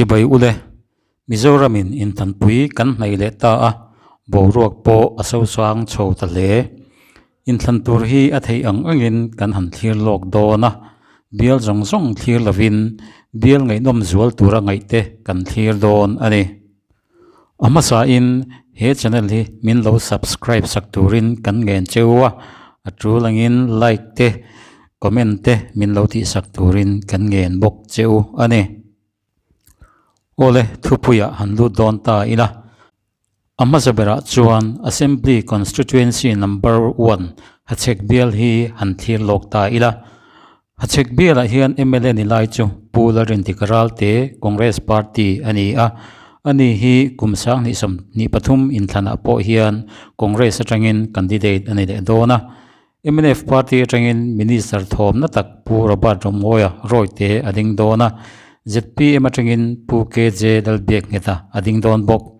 Chibai ule, Mizoramin inthanpui kan hnaih leh ta a, boruak pawh a sosang chho ta hle. Inthlan tur hi a theih ang angin kan han thlir lawk dawn a, bial zawng zawng thlir lovin bial ngaihnawm zual tura ngaihte kan thlir dawn a ni. A hmasain he channel hi min lo subscribe sak turin kan ngen cheu a, a tul angin like te comment te min lo tihsak turin kan ngen bawk cheu a ni. Awle thupuiah han lut dawn ta ila. A hmasa berah chuan Assembly Constituency Number One Hachhek bial hi han thlir lawk ta ila. Hachhek bialah hian mla ni lai chu Pu Lalrindik Ralte, Congress Party a ni a. Ani hi kum 2023 inthlanah pawh hian Congress atangin candidate a ni leh dawn a. Mnf Party atangin Minister thawmna tak Pu Robert Romawia Rawite a ding dawn a. Zpm atangin Pu KJ Lalbiakngheta a ding dawn bawk.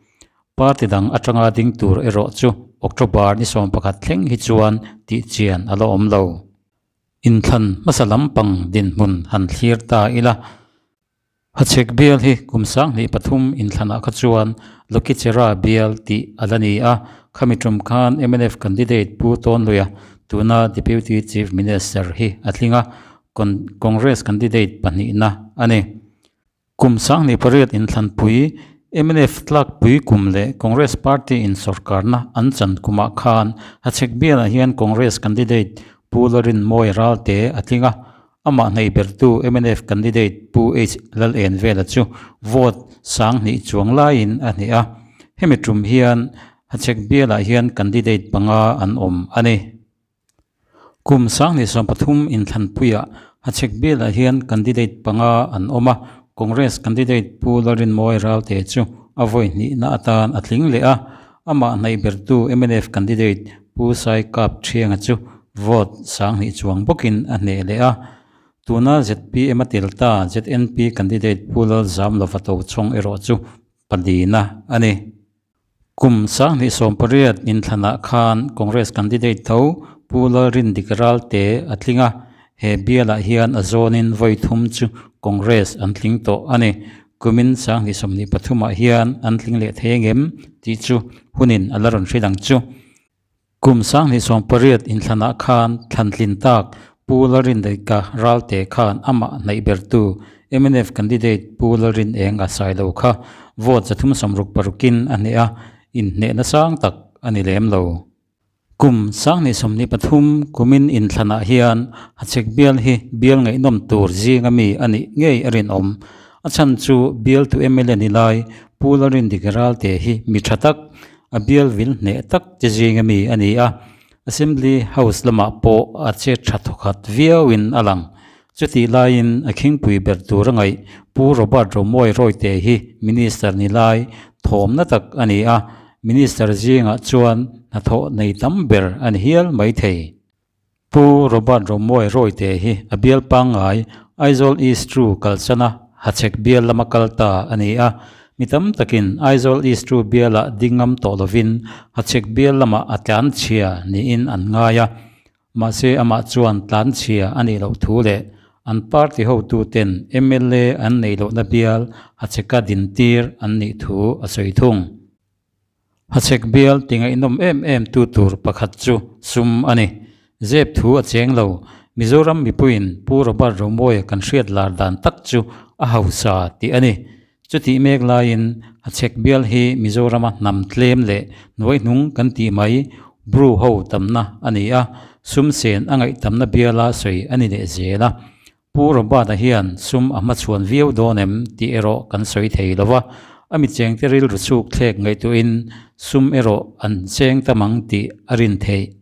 Party dang atanga ding tur erawh chu October ni 11 thleng hi chuan tihchian a la awm lo. Inthlan hmasa lampang dinhmun han thlir ta ila. Hachhek bial hi kum 2003 inthlanah kha chuan Lokichera bial tih a la ni a, khami tum khan mnf candidate Pu Tawnluia tuna Deputy Chief Minister hi a tling a, Congress candidate pahnihna a ni. Kum 2008 inthlanpui, mnf tlakpui kum leh Congress party in sawrkarna an chan kumah khan Hachhek bialah hian Congress candidate Pu Larinmawi Ralte a tling a, amah hnaih bertu mnf candidate Pu H Lalenvela chu vote 2000 chuang laiin a hneh a. Hemi tum hian Hachhek bialah hian candidate panga an awm a ni. Kum 2023 inthlanpuiah Hachhek bialah hian candidate panga an awm a, Congress candidate Pu Lalrinmawi Ralte chu a vawi hnihna atan a tling leh a, amah hnaih bertu mnf candidate Pu Sai Kap Thianga chu vote 2000 chuang bawkin a hneh leh a. Tuna zpm a tel ta ZNP candidate Pu Lalzamlova Tochhawng erawh chu palina a ni. Kum 2018 inthlanah khan Congress candidate tho Pu Lalrindik Ralte a tling a, he bialah hian a zawnin vawi thum chu Congress an tling tawh a ni. Kumin 2023 ah hian an tling leh thei angem tih chu hunin a la rawn hre dang chu. Kum 2018 inthlanah khan thlantlin tak Pu Lalrindika Ralte khan amah hnaih bertu mnf candidate Pu Lalrin Eng a sai lo kha vote 366in a hneh a, inhnehna sang tak a ni lem lo. Kum 2023 kumin inthlanah hian Hachhek bial hi bial ngaihnawm tur zinga mi a nih ngei a rinawm. A chhan chu bialtu mla ni lai Pu Lalrindika Ralte hi mi tha tak, A bial vil hneh tak te zinga mi a ni a, Assembly House lamah pawh a che tha thawkhat viauin a lang. Chutih laiin a khingpui ber tur a ngaih Pu Robert Romawi Rawite hi Minister ni lai thawmna tak a ni a, Minister zingah chuan hnathawh nei tam ber a ni hial mai thei. Pu Robert Romawi Rawite hi a bial pangngai Aizawl East Ru kalsana Hachhek bial lama kal ta a ni a. Mi tam takin Aizawl East Ru bialah ding ngam tawh lovin Hachhek bial lamah a tlan chhia niin an ngai a. Mahse amah chuan tlan chhia a nih loh thu leh an party hotuten mla an neih lohna bial Hachheka dintir an nih thu a sawi thung. Hachhek bial ti ngaihnawm em em tu tur pakhat chu sum a ni. Zep thu a cheng lo. Mizoram mipuiin Pu Robert Romawia kan hriat lar dan tak chu a hausa tih a ni. Chutih mek laiin Hachhek bial hi Mizorama hnam tlem leh hnuaihnung kan tih mai Bru ho tamna a ni a, sum sen a ngaih tamna biala sawi a ni leh zel a. Pu Robert-a hian sum a hmachhuan viau dawn em tih erawh kan sawi thei lo va, a michengte rilru chhuk thlek ngaihtuahin sum erawh an cheng tam ang tih a rin theih.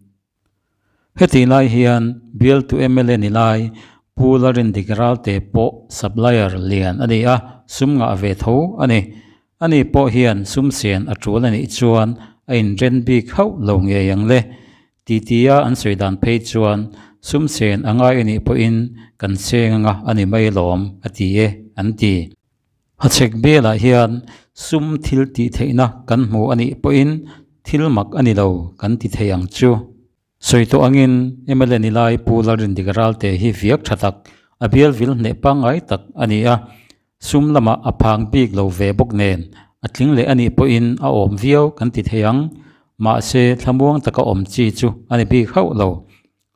Hetih lai hian bialtu mla ni lai Pu Lalrindik Ralte pawh supplier lian a ni a, sum ngah ve tho a ni. Ani pawh hian sum sen a tul a nih chuan a inren bik hauh lo ngei ang le. Titia an sawi dan phei chuan sum sen a ngai a nih pawhin kan cheng anga a ni mai lawm a ti e an ti. Hachhek bialah hian sum thil tih theihna kan hmu a nih pawhin thil mak a ni lo kan ti thei ang chu. Sawi tawh angin mla ni lai Pu Lalrindik Ralte hi viak tha tak, a bial vil hneh pangngai tak a ni a. Sum lamah a phang bik lo ve bawk nen, a tling leh a nih pawhin a awm viau kan ti thei ang. Mahse, thlamuang taka awm chi chu a ni bik hauh lo.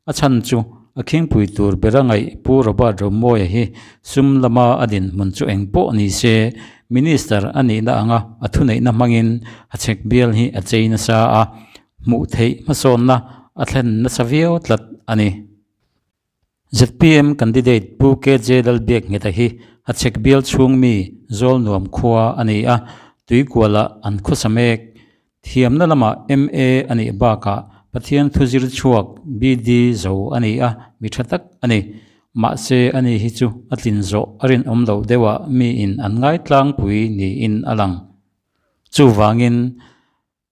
A chhan chu a khingpui tur bera ngaih Pu Robert Romawia hi sum lama a dinhmun chu eng pawh ni se, Minister a nihna anga a thuneihna hmangin Hachhek bial hi a chei nasa a, hmuh theih hmasawnna a thlen nasa viau tlat a ni. Zpm candidate Pu KJ Lalbiakngheta hi Hachhek bial chhung mi Zawlnuam khua a ni a, Tuikualah an khawsa mek. Thiamna lamah MA a nih bakah Pathian thu zir chhuak BD zo a ni a, mi tha tak a ni. Mahse ani hi chu a tlin zawh a rinawm loh deuhah miin an ngai tlangpui niin a lang. Chuvangin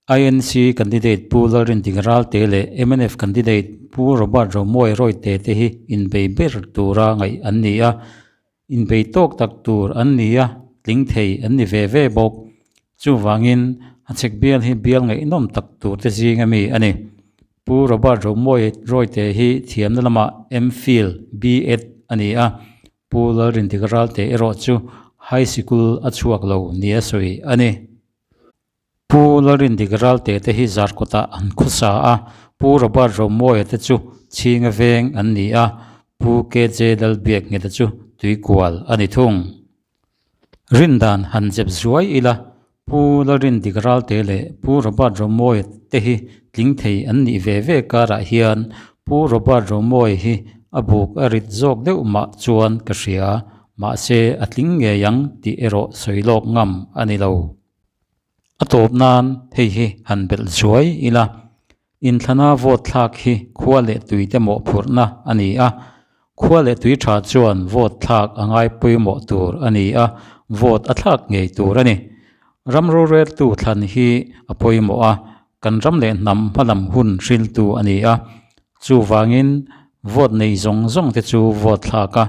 INC candidate Pu Lalrindik Ralte leh mnf candidate Pu Robert Romawi Rawite te hi inbei ber tura ngaih an ni a. Inbei tawk tak tur an ni a, tling thei an ni ve ve bawk. Chuvangin, Hachhek bial hi bial ngaihnawm tak tur te zinga mi a ni. Pu Robert Romawi Rawite hi thiamna lamah MPhil, B.Ed a ni a, Pu Lalrindik Ralte erawh chu High Sikul a chhuak lo nia sawi a ni. Pu Lalrindik Ralte te hi Zarkawtah an khawsa a, Pu Robert Romawia te chu Chhinga veng an ni a, Pu KJ Lalbiakngheta chu Tuikual a ni thung. Rindan han zep zuai ila, Pu Lalrindik Ralte leh Pu Robert Romawia te hi tling thei an nih ve ve karah hian Pu Robert Romawia hi a buk a rit zawk deuh mah chuan ka hria, mahse a tling ngei ang tih erawh sawi lawk ngam a ni lo. A tawp nan hei hi han belh zuai ila, inthlana vote thlak hi khua leh tui te mawhphurhna a ni a, khua leh tui tha chuan vote thlak a ngai pawimawh tur a ni a, vote a thlak ngei tur a ni. Ram roreltu thlan hi a pawimawh a, kan ram leh hnam hmalam hun hriltu a ni a, chuvangin vote nei zawng zawng te chu vote thlak a,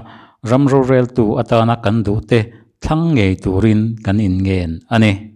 ram roreltu atana kan duh te thlang ngei turin kan inngen a ni.